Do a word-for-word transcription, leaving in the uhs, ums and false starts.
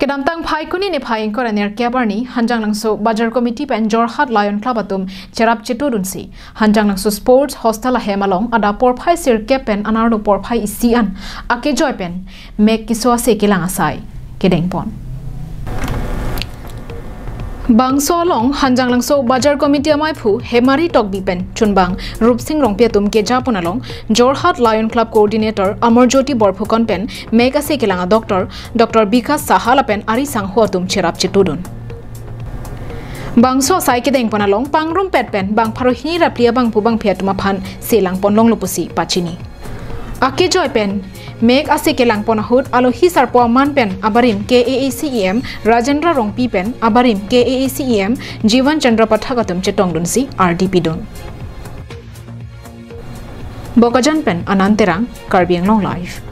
Kedamtang Phaikuni niphai ingkoi ra nerkep arni Hanjanglangso Bajar Committee pen Jorhat Lion Club atum cherap chetudunsi Hanjanglangso Sports Hostel ahem along adap porphai sirkep pen anerlo porphai isi an akejoi pen mek keso ase kelang asai kedengpon. Bangso along Hanjanglangso Bajar Committee amaiphu Hemari Tokbi pen chunbang Rupsing Rongpi atum kejapon along Jorhat Lion Club Coordinator Amorjyoti Borphukan pen mek ase kelang a-doctor Doctor Bikash Saha lapen ari sangho atum cherap chetudun. Bangso asai kedengpon along pangrumpet pen bang pharo hini ra phli abangphu bangphi atum aphan selangpon longlo pusi pachini. Akejoi pen mek ase kelangpon ahut alohi sarpo aman pen abarim K A A C E M Rajendra Rongpi pen abarim K A A C E M Jivan Chandra Pathak atum chetongdunsi ardi pidun. Bokajan pen Anand Terang, Karbi Anglong Live.